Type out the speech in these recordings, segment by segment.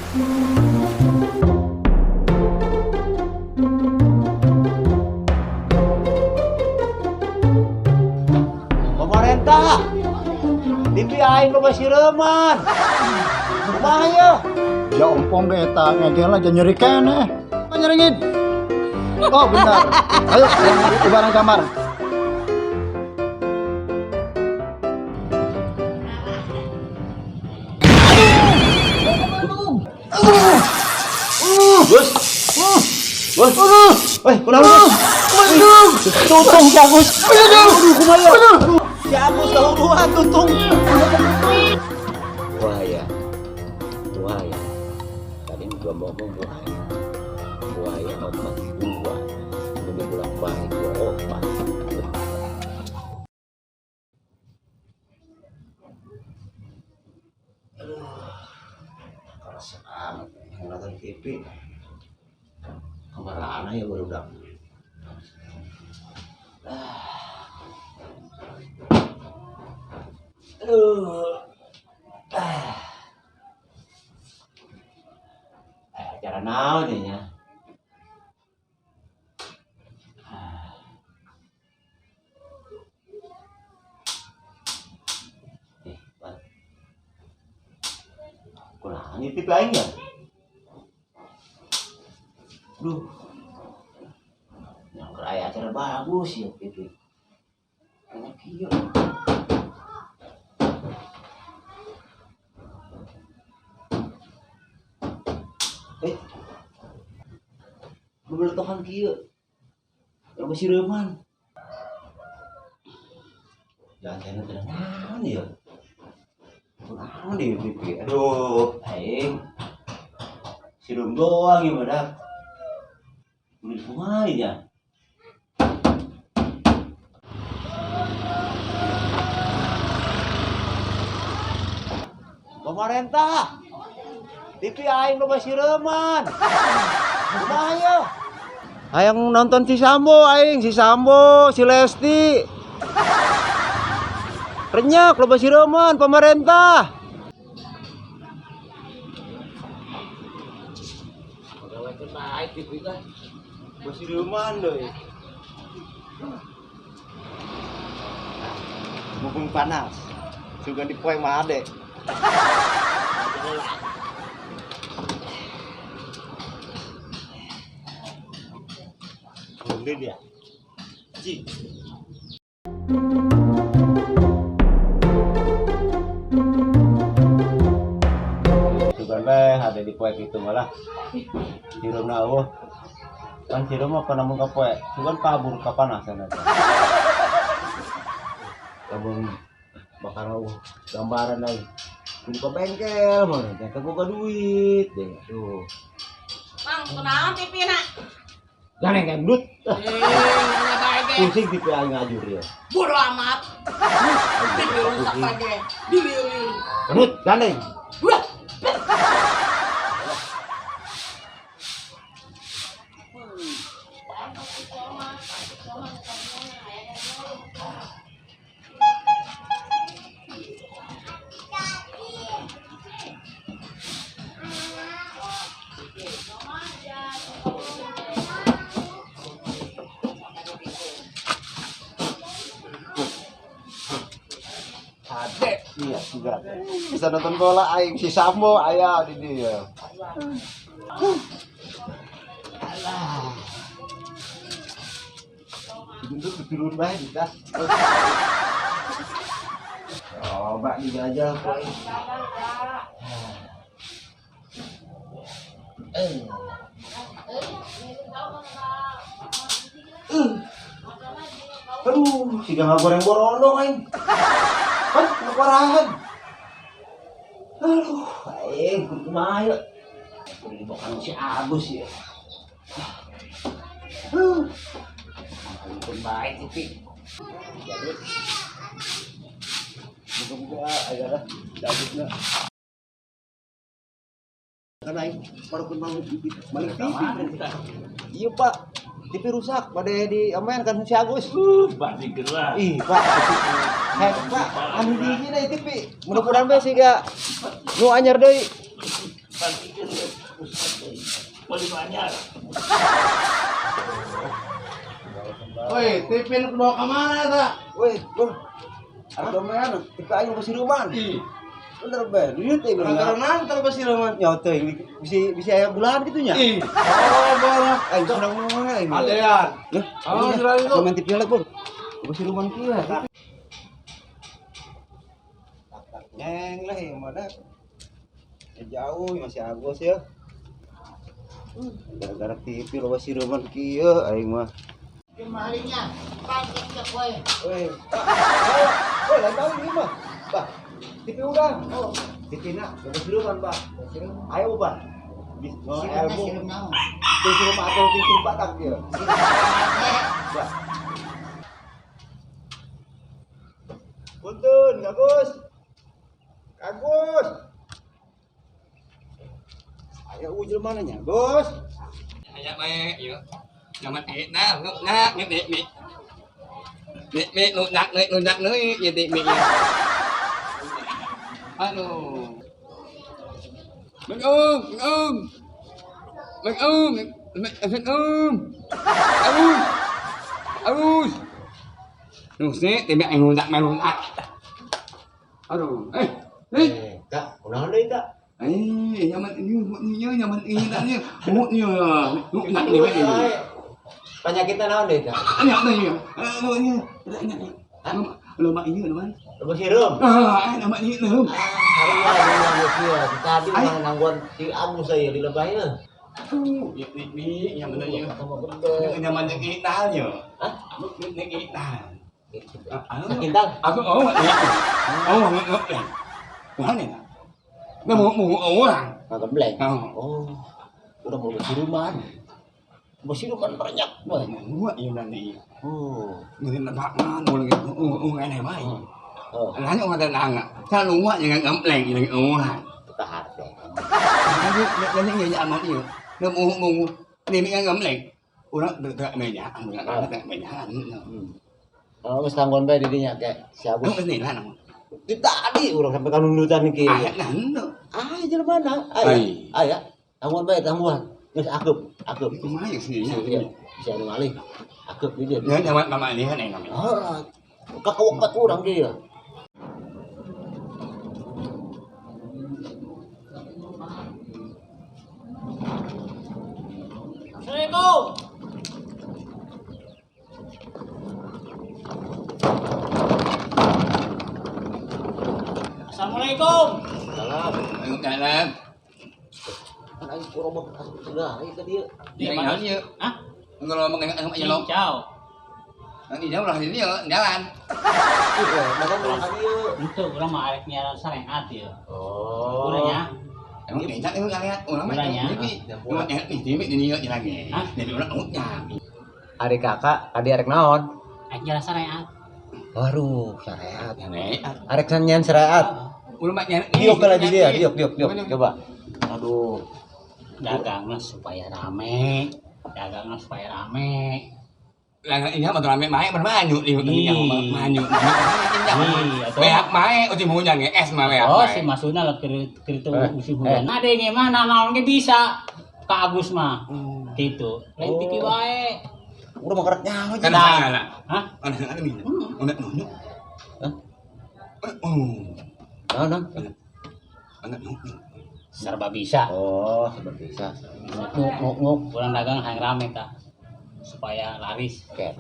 Pemerintah, TV aing loba sireuman. Kumaha ye? Ya ompong ge eta ngegel aja nyeri keneh. Nyeringin. Oh, bentar. Ayo, yang ubaran kamar. Gus. Gus. Eh, kunaon, Gus? Tutung si Agus. Aduh, kumaha ye? Si Agus kahuruan tutung. Buaya. Buaya. Tadi gua ngomong buaya. Buaya opat dua. Ini bolak balik dua opat. Aduh, keras amat nonton TV. Kemana ya baru udah. Aduh. Acara naon ya nya? Eh, Pan. Kunaon ieu TV aing ya? Duh. Yang aya acara bagus ya TV. Enak kieu. Eh. Bebeletokan kieu. Loba sireuman. Jangan jangan naon ya? Kunaon di TV? Aduh, aing. Sireum doang ya badak. Kudu kumaha ya? Pemerintah, TV aing loba sireuman. Kumaha ye? Hayang nonton si Sambo aing, si Sambo, si Lesti. Renyak loba sireuman pemerintah. Loba sireuman deui. Mumpung panas, sugan dipoe mah ade. Belum dia. Ji. Sugan teh ada di poe kitu malah. Sireumna eueuh. Kan sireum mah pernah mun ka poe, sugan kabur kapanasan eta. Lamun bakal gambaran lagi. Kudu ka bengkel mah, jangan boga duit deh. Aduh. Mang, kunaon TV na? Gandeng gendut. Eh, nanya bae ge. Pusing TV aing ngajur ya. Bodo amat. TV rusak bae ge. Diliur-liur. Gendut, gandeng. Udah. Ade, iya juga. Bisa nonton bola aing si Sambo aya di dia. Alah. Gendut turun bae kita. Coba dijajal ku aing. Aduh, siga ngagoreng borondong aing. Kan keparahan. Aduh, aing kudu kumaha ye? Kudu dibawa si Agus ya. Huh. Ampun baik TV. Jadi muga-muga aya lah dagingna. Kan aing baru pun mau balik TV. Iya, Pak. TV rusak pada di amen kan si Agus. Bandingkeun lah. Ih, Pak. Head, Pak. Anu dingin euy TV. Mudah-mudahan bae siga nu anyar deui. Bandingkeun. Beli banyak. Woi, TV nu bawa ke mana ta? Woi, Bung. Harga mana? TV aing besi ruman. Bener be, duit teh bener. Karena ntar besi ruman. Ya teh, bisa bisa aya bulan gitu nya. Ih. Oh, bola. Aing senang ngomong aing. Adean. Oh, itu. Main TV lagi, Bung. Besi ruman kieu. Neng lah yang mana? Jauh masih Agus ya. Gara-gara TV loba si ruman kieu aing mah. Kemarinya, pakai ke kowe. Woi, woi, lain tahu ini mah. Bah, TV udah. Oh, TV na, loba si ruman, Bah. Ayo, Bah. Bis, ilmu. TV rumah atau TV batak dia. Bah. Punten, Agus. Agus. Ayo ujung mana nya, Gus? Ayo bae, yuk. Nyaman enak, nak nek nek. Nek nek lu nak nek lu nak neuy ieu teh nek. Aduh. Bang Om, Bang Om. Bang Om, Bang Om. Agus. Agus. Lu sih teh mek lu nak lu nak. Aduh, eh. Eh, Kak, unahan deui, Kak. Eh, nyaman ini, nyaman ini nak ni. Mut ni, nak ni. Penyakitnya naon deh, Kak? Ini apa ini? Ini. Lo mak ini lo man. Lo sirum. Ah, nama ini lo. Hari tadi mah nangguan si Agus saya di lebahnya. Aduh, ini yang benar ya. Nyaman yang kita nya. Hah? Yang kita. Sakintal. Aku oh, oh, oh, oh, nih. Nó mau mau orang. Nggak gembleng. Oh. Udah mau siruman. Besi ruman banyak, boy. Gua iya nanti. Oh. Người ta bạc nó ngồi cái này mày. Lá những người ta làm ạ. Sao đúng quá những ngấm lèn gì là ồ hả. Tahan deh. Nó những người nhà mà nhiều. Nó mua mua đi mình ngấm lèn. Ủa nó tự mày nhà, mình là tự mày nhà. Oh, geus tanggon bae di dinya kayak si Agus. Lu ini lah nama. Di tadi urang sampai kanundutan kieu. Aya nah. Ah, jelema mana? Aya. Aya. Tangguan bae tangguan. Geus akeup, akeup. Kumaha ya sih? Bisa anu malih. Akeup di dieu. Ya nyaman mama ini kan enak. Heeh. Kakawat urang kieu. Assalamualaikum. Assalamualaikum. Salam. Waalaikumsalam. Kan aing kurang mah sudah ieu ka dieu. Di mana ieu? Hah? Ngomong ngomong nyelok. Ciao. Nanti jauh lah ini ya, jalan. Iya, makan urang ka dieu. Itu urang mah arek nyiaran sarehat ieu. Oh. Urangnya. Emang kecak itu kalian urang mah ini. Urang nih di ini lagi. Jadi urang utnya. Adik kakak, adik arek naon? Arek nyiaran sarehat. Waduh, sarehat. Arek nyian sarehat. Urang mah nyian. Diok lagi dia, diok diok diok. Coba. Aduh. Dagangnya supaya rame, dagangnya supaya rame. Lah ini mah rame mae bermanyu di manyu. Beak mae uji hujan ge es mah beak. Oh, si Masuna lah keur itu musim hujan. Nah, deh mah naon ge bisa Kak Agus mah. Gitu. Lain tiki wae. Udah mau kerak nyawa kan salah. Hah? Ana ini. Ana nunjuk. Hah? Oh. Naon? Ana nunjuk. Serba bisa. Oh, serba bisa. Nguk nguk nguk urang dagang hayang rame tah. Supaya laris. Oke.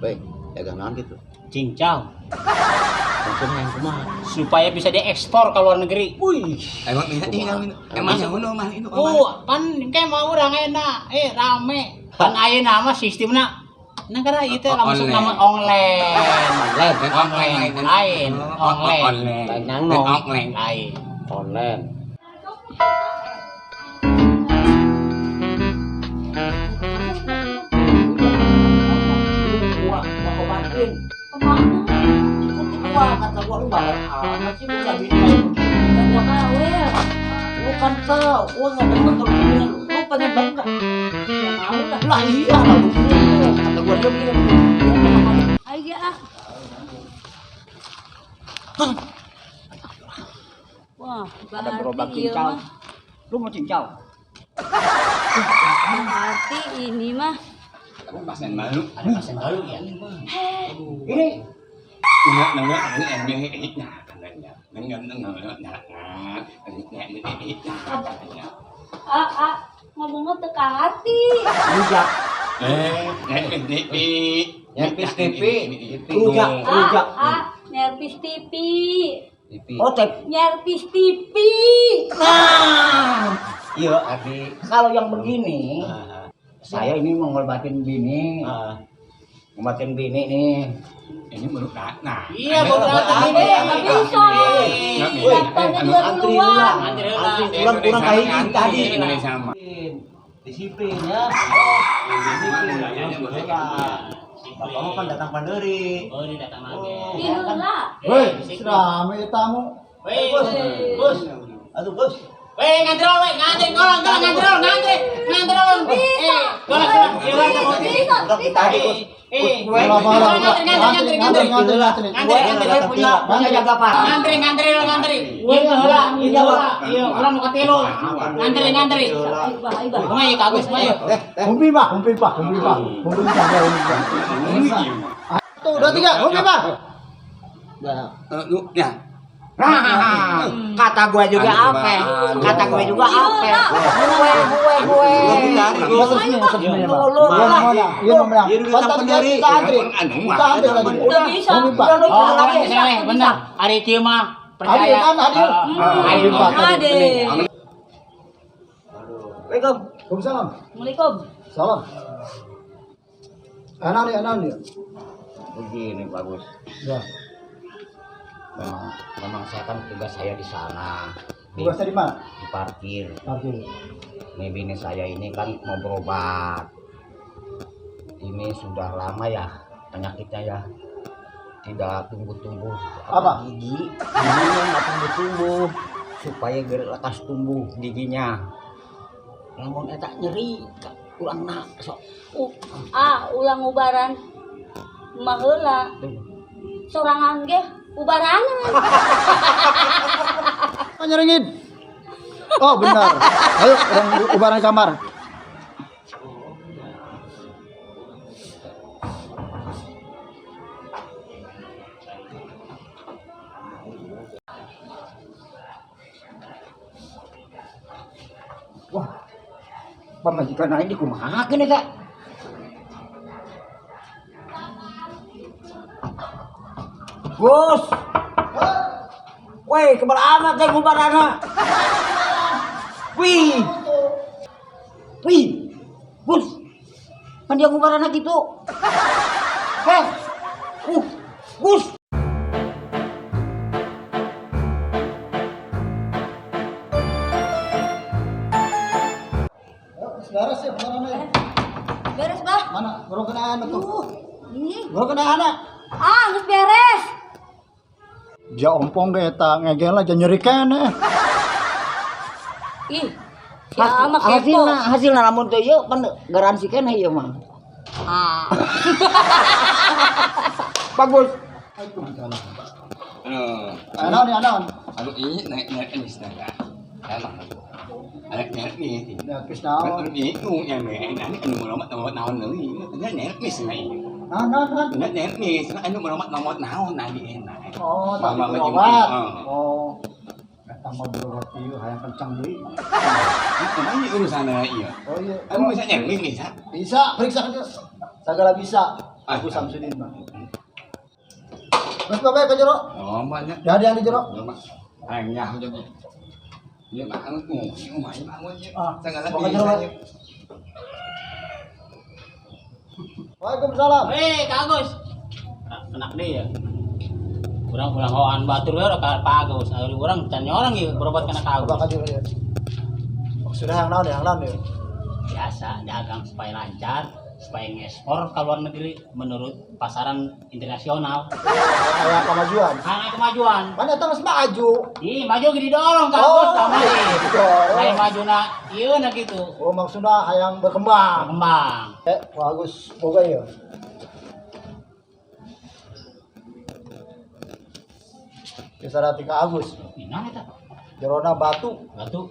Baik, dagang naon gitu? Cincau. Maksudnya yang kumaha? Supaya bisa diekspor ke luar negeri. Wih. Emang emang mah itu. Oh, pan kayak mau urang enak, rame. Pan ayeuna mah sistemna negara ieu teh langsung nama online. Online, lain, online. Online, lain. Online. Kata gua lu banget amat sih gua nggak bisa begini. Gua kawin. Lu kan tahu, gua nggak demen kalau begini. Lu pengen banget nggak? Ya mau lah. Lah iya lah lu. Kata gua dia begini. Ayo ah. Wah, ada gerobak cincau. Lu mau cincau? Berarti ini mah pasien baru. Ada pasien baru ya. Ini ngomongnya teka hati. Rujak. Nyerpis TV. Rujak, rujak. Nyerpis TV. Oh, tep. Nyerpis TV. Nah, iya, Abi. Kalau yang begini, saya ini mau ngobatin bini. Ngobatin bini nih. Ini baru datang. Iya, baru datang ini. Nggak bisa. Datangnya juga duluan. Antri ulang kurang kayak tadi. Disiplin ya. Disiplin. Bapak mau kan datang panderi. Oh, ini datang lagi. Iya lah. Woi, rame tamu. Woi, bos. Bos. Aduh, bos. Woi, ngantri, woi, ngantri, kolong, ngantri, ngantri, ngantri, kolong, Udah kita tadi, bos. Ngantri, ngantri, ngantri, ngantri, punya jaga pak. Ngantri, ngantri, ngantri. Iya, heula, iya, heula, iya, urang nu katilu. Ngantri, ngantri. Kumaha ieu ka Agus, kumaha ieu? Humpi pak, humpi pak, humpi pak, humpi pak, humpi pak. 1, 2, 3, humpi pak. Ya. Nah, kata gue juga apa? Kata gue juga apa? Gue. Lu bener. Ari kieu mah percaya. Adil. Adil. Waalaikumsalam. Assalamualaikum. Salam. Anak nih, anak nih. Begini bagus. Ya. Memang saya kan tugas saya di sana. Tugasnya di mana? Di parkir. Parkir. Nih bini saya ini kan mau berobat. Ini sudah lama ya penyakitnya ya. Tidak tumbuh-tumbuh. Apa? Gigi. Giginya nggak tumbuh-tumbuh. Supaya lekas tumbuh giginya. Lamun eta nyeri ulang nak sok. Ulang ubaran mah heula. Sorangan ge ubaranan. Nyeringin. Oh benar. Ayo orang ubaran kamar. Wah, pamajikan aing dikumahakeun eta. Gus. Woi, kebal amat teh ngubarana. Wih. Wih. Gus. Kan dia ngubarana gitu. Heh. Gus. Beres ya, beres. Beres, Bah. Mana? Burung kena anak tuh. Ini. Burung kena anak. Ah, geus beres. Ja ompong ge eta ngegel aja nyeri keneh. Ih. Ya mah kepo. Hasilna lamun teu ieu pan garansi keneh ieu mah. Ah. Bagus. Anon nih anon. Aduh ini naik naik ini sedang. Emang. Anak naik nih. Naik naon. Ini yang naik nanti anu melomat naon deui. Naik nih naik. Nah, nah, nah. Naik nih, anu melomat naon tadi enak. Oh, tadi berobat. Oh. Tambah berobat ieu hayang kencang deui. Kumaha ieu urusanna ieu? Oh iya. Anu bisa nyerling bisa? Bisa, periksa aja. Segala bisa. Aku Samsudin mah. Mas bapak ke jero? Oh, banyak. Ya ada yang di jero. Hayang nyaho jadi. Ieu mah anu ieu mah ieu. Segala bisa. Waalaikumsalam. Hei, Kak Agus. Enak deh ya. Urang pulang hoan batur we ka Pak Agus. Ari urang can nyorang ieu berobat kana Kak Agus. Bakal ya. Sudah yang naon ya? Biasa dagang supaya lancar, supaya ngekspor ke luar negeri menurut pasaran internasional. Kayak kemajuan. Karena kemajuan. Mana eta geus maju. Ih, maju gini dorong Kak Agus sama ieu. Didorong. Hayang majuna ieu na gitu. Oh, maksudna hayang berkembang. Berkembang. Pak Agus boga ieu. Bisa rati ka Agus. Ina eta. Jerona batu. Batu.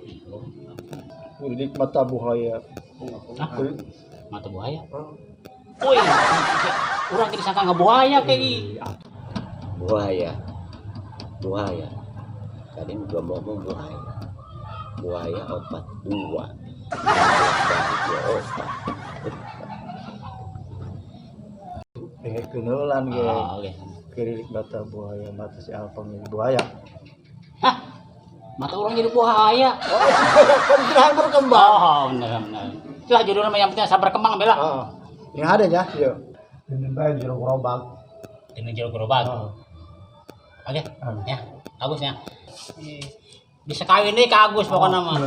Kulilik mata buaya. Hah? Mata buaya. Woi, urang teh disangka ngabuaya kayak Buaya. Buaya. Tadi gua ngomong buaya. Buaya opat dua. Dua opat. Pengen kenalan ge. Ah, oke. Kelilik mata buaya, mata si Alpang jadi buaya. Hah? Mata orang jadi buaya. Oh, kan berkembang. Oh, benar benar. Itulah judulnya mah yang penting sabar berkembang bela. Oh, yang ada ya, yuk. Ini bae jero gerobak. Ini jero gerobak. Oh. Oke, ya, Agus ya. Bisa kawin nih ke Agus pokoknya mah.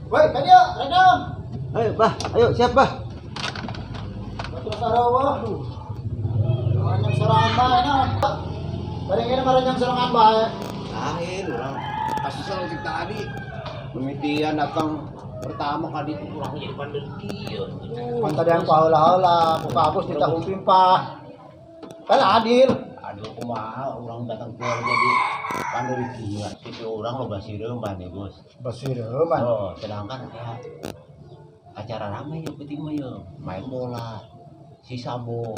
Woi, kan ya, rekam. Ayo, Bah. Ayo, siap, Bah. Terus arawa. Aduh. Maranyang sorangan bae naon. Bareng ini maranyang sorangan bae. Lain urang kasusnya cek tadi. Pemitian datang pertama kali itu Urang jadi bandel kieu. Pan tadi yang paheula-heula, ku Agus ditah pimpah. Kan adil. Aduh kumaha urang datang keluar jadi panderi kieu. Itu urang loba sireum nih, Bos. Basireum. Oh, sedangkan ya, acara ramai ya penting mah ya main bola si Sabo.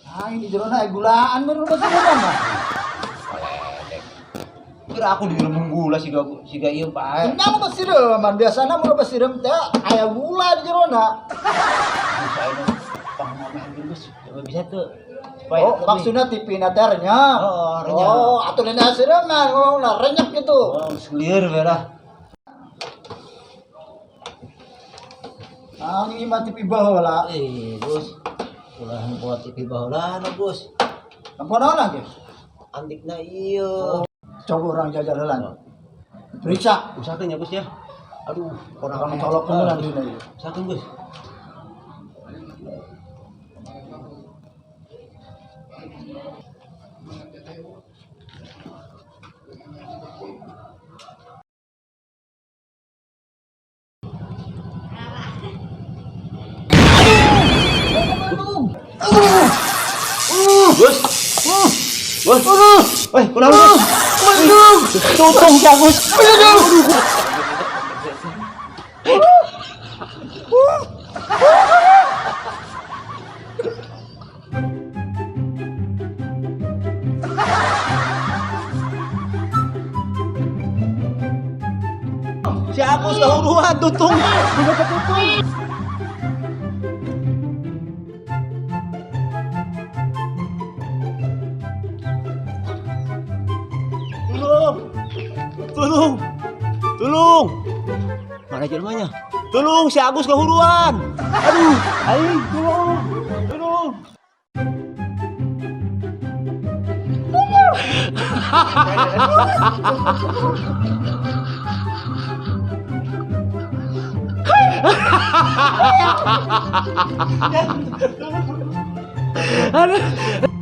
Ah, ini jerona gulaan baru basireum mah. Koledek. Kira aku di dalam gula siga siga ieu bae. Kenapa basireum? Biasana mun basireum teh aya gula di jerona. Bisa ini pangamahan geus bisa tuh. Supaya Oh, maksudnya TV na teh renyah. Oh, renyah. Oh, atuh lain sireum mah ngomongna renyah gitu. Oh, geus lieur we lah. Ah, ini mah TV baheula. Eh, Bos. Ulah buat TV baheula na, Bos. Ampun naon ge? Antikna ieu. Coba orang jajal heula. Periksa. Usahakeun ya, Bos ya. Aduh, Orang colok heula dina ieu. Usahakeun, Bos. Bos. Bos. Woi, kunaon, Bos? Tutung si Agus. Si Agus kahuruan tutung. Tolong. Tolong. Tolong. Mana jelmanya? Tolong si Agus kahuruan. Aduh, aing tolong. Tolong. Aduh.